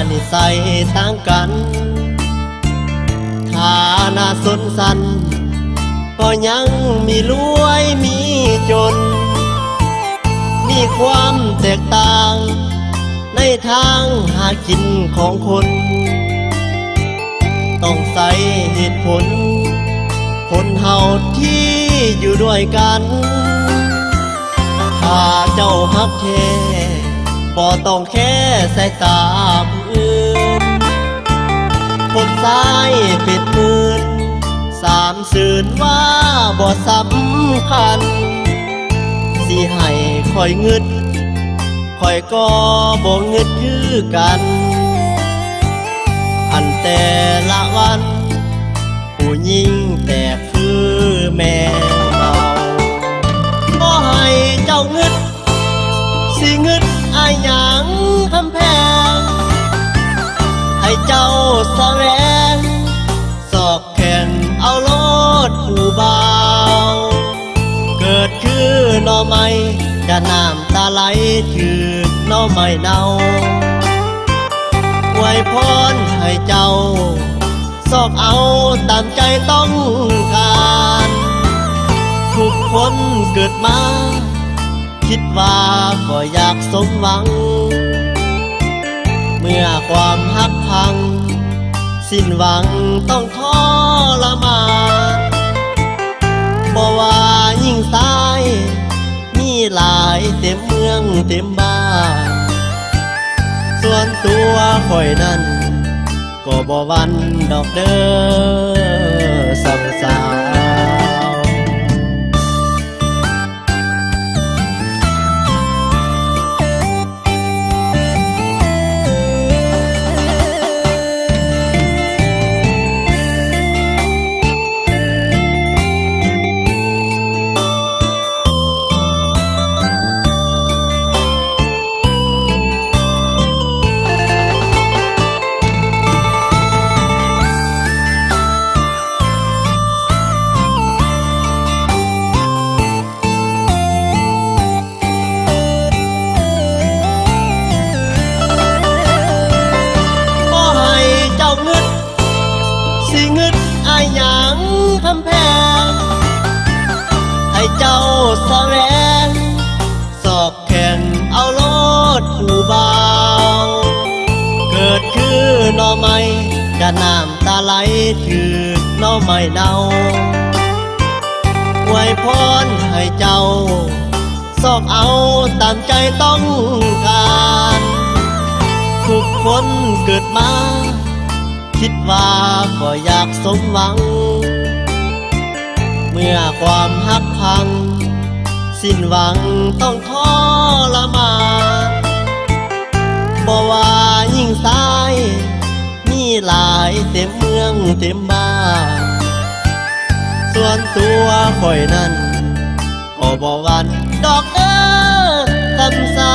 ນິໄສຕ່າງກັນ ຖານະຊົນຊັ້ນ ກໍຍັງມີລວຍມີຈົນ ມີຄວາມແຕກຕ່າງໃນທາງຫາກິນຂອງຄົນ ຕ້ອງໃຊ້ເຫດຜົນ ຄົນເຮົາທີ່ຢູ່ດ້ວຍກັນ ຖ້າເຈົ້າຮັກແທ້ ບໍ່ຕ້ອງແຄສາຍຕາຜູ້ອື່ນ ຄົນຊາຍເປັດໝື່ນ ສາມຊື່ນວ່າບໍ່ສຳຄັນ ຊິໃຫ້ຂ້ອຍງຶດ ຂ້ອຍກໍບໍ່ງຶດຄືກັນ ອັນແຕ່ລະວັນ ຜູ້ຍິງແຕກຄືແມງເມົາ ບໍ່ໃຫ້ເຈົ້າງຶດ ຊິງຶດອາຫຍັງຄຳແພງ ໃຫ້ເຈົ້າສະແຫວງ ຊອກແຂ່ງເອົາໂລດຜູ້ບ່າວ ເກີດຄືໜໍ່ໄມ້ ຢ່ານ້ຳຕາໄຫຼຖືກໜໍ່ໄມ້ເນົ່າ ອວຍພອນໃຫ້ເຈົ້າ ຊອກເອົາຕາມໃຈຕ້ອງການ ທຸກຄົນເກີດມາ ຄິດວ່າກໍຢາກສົມຫວັງ ເມື່ອຄວາມຮັກພັງ ສິ້ນຫວັງຕ້ອງທໍລະມານ ບໍ່ວ່າຍິງຊາຍ ມີຫຼາຍເຕັມເມືອງເຕັມບ້ານ ສ່ວນຕົວຂ້ອຍນັ້ນ ກໍບໍ່ຫວັ່ນດອກເດີສາວໆ. ບໍ່ໃຫ້ເຈົ້າງຶດ ຊິງຶດອາຫຍັງຄຳແພງ ໃຫ້ເຈົ້າສະແຫວງ ຊອກແຂ່ງເອົາໂລດຜູ້ບ່າວ ເກີດຄືໜໍ່ໄມ້ ຢ່ານ້ຳຕາໄຫຼຖືກໜໍ່ໄມ້ເນົ່າ ອວຍພອນໃຫ້ເຈົ້າ ຊອກເອົາຕາມໃຈຕ້ອງການ ທຸກຄົນເກີດມາ ຄິດວ່າກໍຢາກສົມຫວັງ ເມື່ອຄວາມຮັກພັງ ສິ້ນຫວັງຕ້ອງທໍລະມານ ບໍ່ວ່າຍິງຊາຍ ມີຫຼາຍເຕັມເມືອງເຕັມບ້ານ ສ່ວນຕົວຂ້ອຍນັ້ນ ກໍບໍ່ຫວັ່ນດອກເດີຄຳສາ